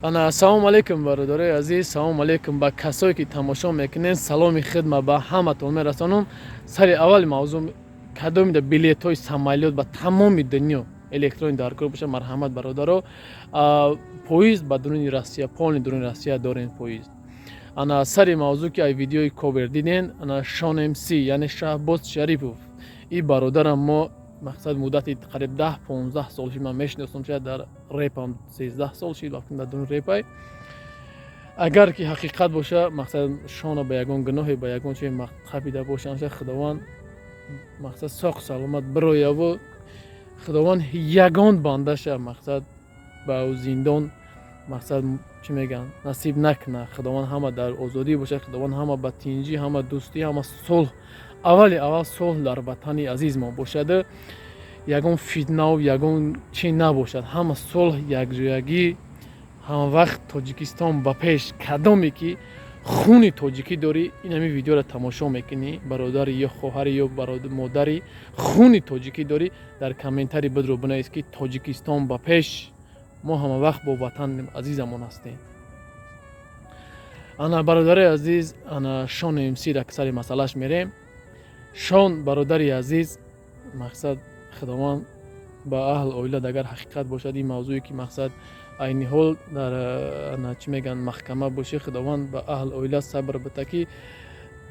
Ана, ассалому алайкум, бародарои азиз, салому алайкум ба касое ки тамошо мекунед. Саломи хидма ба ҳаматон мерасонам. Сари аввали мавзӯъ, кадомида билетҳои самолёт ба тамоми дунё электронӣ даркор боша, марҳамат, бародаро. Поезд ба дуруни Россия, полный дуруни Россия дорем поезд. Ана, сари мавзӯъ, ки ай видеои ковер диден, ана Шон МС, яъне Шаҳбоз Шарипов, и бародарам мо, мақсад, муддати қариб 10-15 сол шид ман мешиносам, шояд дар репам 13 сол шид, вақте дар дуруни репай. Агар ки ҳақиқат боша, мақсад, Шона ба ягон гуноҳе, ба ягон чизе қапида бошанд, Худованд, мақсад, соқ саломат бирояву Худованд ягон бандаша, мақсад, ба зиндон, мақсад, чӣ мегӯянд, насиб накунад. Худованд ҳама дар озодӣ бошад, Худованд ҳама ба тинҷӣ, ҳама дӯстӣ, ҳама сулҳ, аввали аввал сулҳ дар ватани азизмо бошад, ягон фитнаву ягон чӣ набошад, ҳама сулҳ, якҷоягӣ, ҳамавақт Тоҷикистон ба пеш. Кадоме ки хуни тоҷикӣ дорӣ, ин ҳамин видеоро тамошо мекунӣ, бародари ё хоҳари ё модари, хуни тоҷикӣ дорӣ, дар комментарий бидро бинавис, ки Тоҷикистон ба пеш, мо ҳамавақт бо ватан азизамон ҳастем. Ана, бародари азиз, ана Шон МС ра сари масъалаш мерем. Шон, бародари азиз, мақсад, Худованд ба аҳл оилат, агар ҳақиқат бошад ин мавзӯе ки, мақсад, айни ҳол дар, ана, чӣ мегӯянд, маҳкама бошӣ, Худованд ба аҳл оила сабр бита, ки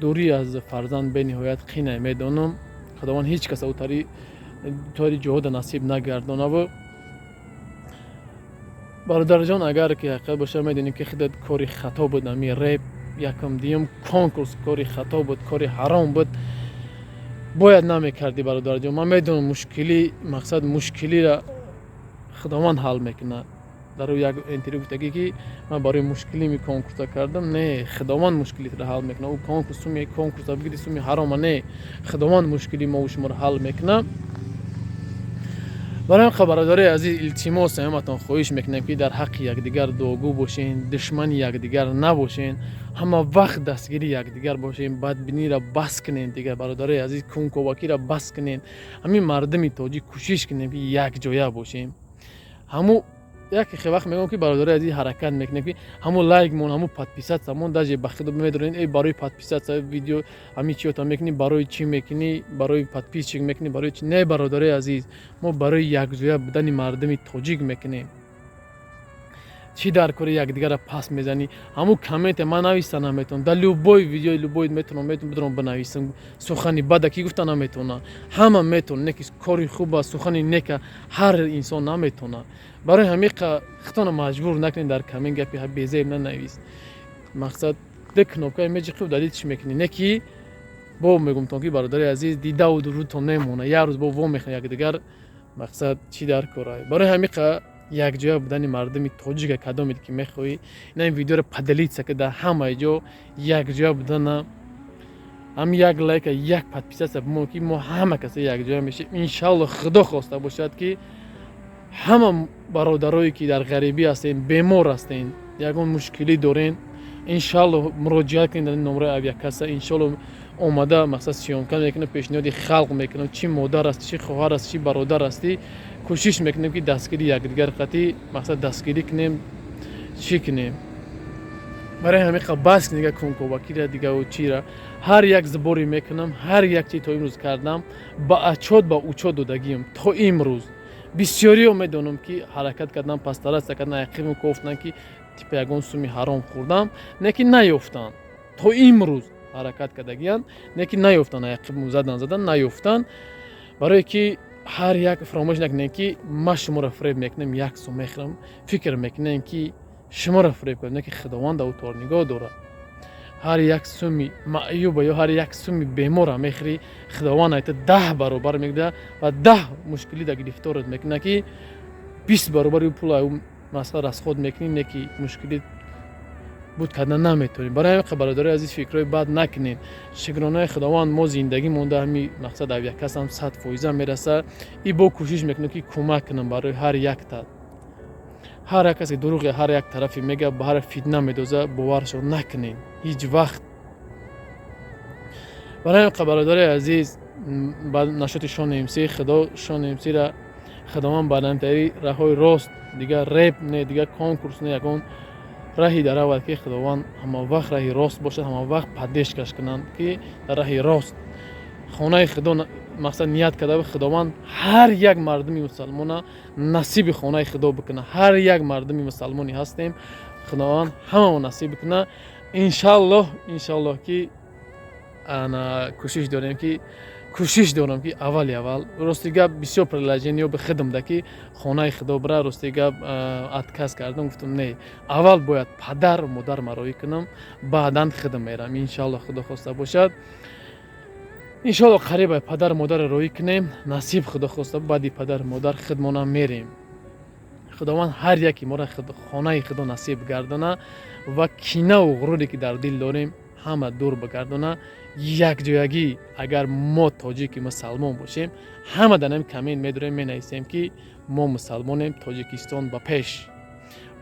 дурӣ аз фарзанд бениҳоят қинай, медонам. Худованд ҳеҷ каса ӯ тари ҷиҳода насиб нагардонаву. Бародарҷон, агар ки ҳақиқат боша, медонем, ки худат кори хато буд ами реп, якум, дуюм конкурс кори хато буд, кори ҳаром буд, бояд намекардӣ, бародарҷон. Ман медонам мушкилӣ, мақсад, мушкилиро Худованд ҳал мекунад. Дар як интервю гуфтагӣ, ки ман барои мушкилими конкурса кардам. Не, Худованд мушкилитро ҳал мекунад. Ӯ конкурс, суми конкурса бигири, суми ҳарома не, Худованд мушкили мову шуморо ҳал мекунад. Барои ҳам, бародарои азиз, илтимос, ҳаматон хоҳиш мекунем, ки дар ҳаққи якдигар дуогӯ бошен, душмани якдигар набошен, ҳама вақт дастгири якдигар бошен, бадбиниро бас кунем дигар, бародарои азиз, кунковакиро бас кунем. Ҳамин мардуми тоҷик кӯшиш кунем, ки якҷоя бошем. Ҳаму як вақт мегӯям, ки, бародарои азиз, ҳаракат мекунем, ки ҳамун лайкмон, ҳамун подписаться мон, даже ба худо медонед, э, барои подписаться видео ҳамин чиёта мекунӣ, барои чӣ мекунӣ, барои подписчик мекунӣ, барои чӣ? Не, бародарои азиз, мо барои якҷоя будани мардуми тоҷик мекунем. Чӣ дар кори якдигарро пас мезанӣ? Ҳамун комменте ман нависта наметавонам, дар любой видеои любой метавонам бидурам бинависам. Сухани бада ки гуфта наметавонам? Ҳама метавона, не ки кори хуба, сухани нека ҳар инсон наметавона. Барои ҳамин худтона маҷбур накунед, дар коммент гапи безеб нанавис. Мақсад, ду кнопкаи меҷиқи, удалить чӣ мекунӣ? Не ки бо мегумтон, ки, бародари азиз, дидаву дурутон немона, як рӯз бо во мехӯрем якдигар. Мақсад, чӣ дар кора? Барои ҳамин якҷоя будани мардуми тоҷика, кадомед ки мехоҳӣ, ина ин видеоро поделиться ки дар ҳамаи ҷо якҷоя будана, ҳам як лайка, як подписаться бимон, ки мо ҳама каса якҷоя мешем, иншалло. Худо хоста бошад, ки ҳама бародарое ки дар ғарибӣ ҳастен, бемор ҳастен, ягон мушкилӣ дорен, иншалло, муроҷиат кунед дар номраи авиакасса. Иншалло, омада, мақсад, съёмка мекунам, пешниҳоди халқ мекунам. Чӣ модар аст, чӣ хоҳар аст, чӣ бародар ҳастӣ, кӯшиш мекунем, ки дастгири якдигар қатӣ, мақсад, дастгирӣ кунем, чӣ кунем. Барои ҳамин бас дига кунковакира, дигаву чира. Ҳар як сборе мекунам, ҳар як чи то имрӯз кардам, ба отчёт, ба учёт додагиам. То имрӯз бисёриё медонам, ки ҳаракат кардам, постараться кардам, яқин кофтанд, ки типа ягон суми ҳаром хӯрдам, не ки наёфтанд. То имрӯз ҳаракат кардагиянд, не ки наёфтанд. Яқин задан, задан, наёфтанд. Барое ки ҳар як фаромӯш накунем, ки ман шуморо фиреб мекунам, як сум мехӯрам, фикр мекунем, ки шуморо фиреб кардам, не ки Худованд ав тор нигоҳ дорад. Ҳар як суми маъюба ё ҳар як суми бемора мехӯрӣ, Худованд айта 10 баробар мегӯяд ва 10 мушкилида гирифторат мекунад, ки 20 баробари пула масъала расход мекунӣ, не ки мушкили буд карда наметавонӣ. Барои ҳамин, бародарои азиз, фикрҳои бад накунед. Шукронаи Худованд, мо зиндагӣ монда, ҳами мақсад, авиакассам 100 фоиза мераса и бо кӯшиш мекунем, ки кӯмак кунам барои ҳар якта. Ҳар як касе дурӯғе ҳар як тарафе мега, ба ҳар фитна медоза, боваршо накунед ҳеҷ вақт. Барои ҳамин, бародарои азиз, ба нашоти Шон МС, Худо Шон МСра Худованд баъдантари раҳҳои рост, дигар реп не, дигар конкурс не, ягон раҳи даравад, ки Худованд ҳама вақт раҳи рост бошад, ҳама вақт поддержка ш кунанд, ки дар раҳи рост хонаи Худо мақсад ният карда. Худованд ҳар як мардуми мусалмона насиби хонаи Худо бикунад. Ҳар як мардуми мусалмоне ҳастем, Худованд ҳамамо насиб бикунад, иншаллоҳ. Иншаллоҳ, ки ана кӯшиш дорем, ки кӯшиш дорам, ки аввали аввал, рости гап, бисёр предложение ё бихидмда, ки хонаи Худо бира. Рости гап, отказ кардам, гуфтам: не, аввал бояд падару модар мароӣ кунам, баъдан хидм мерам. Иншаллоҳ, Худо хоста бошад, иншолло, қариба падару модарро роӣ кунем, насиб Худо хоста, баъди падару модар хидмонам мерем. Худованд ҳар яке моро хонаи Худо насиб гардона ва кинаву ғуруре, ки дар дил дорем, ҳама дур бигардона. Якҷоягӣ, агар мо тоҷики мусалмон бошем, ҳама дар ҳами коммент медорем, менависем, ки мо мусалмонем, Тоҷикистон ба пеш.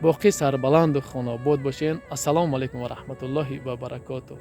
Боқӣ сарбаланду хонаобод бошен. Ассалому алайкум ва раҳматуллоҳи ва баракотуҳ.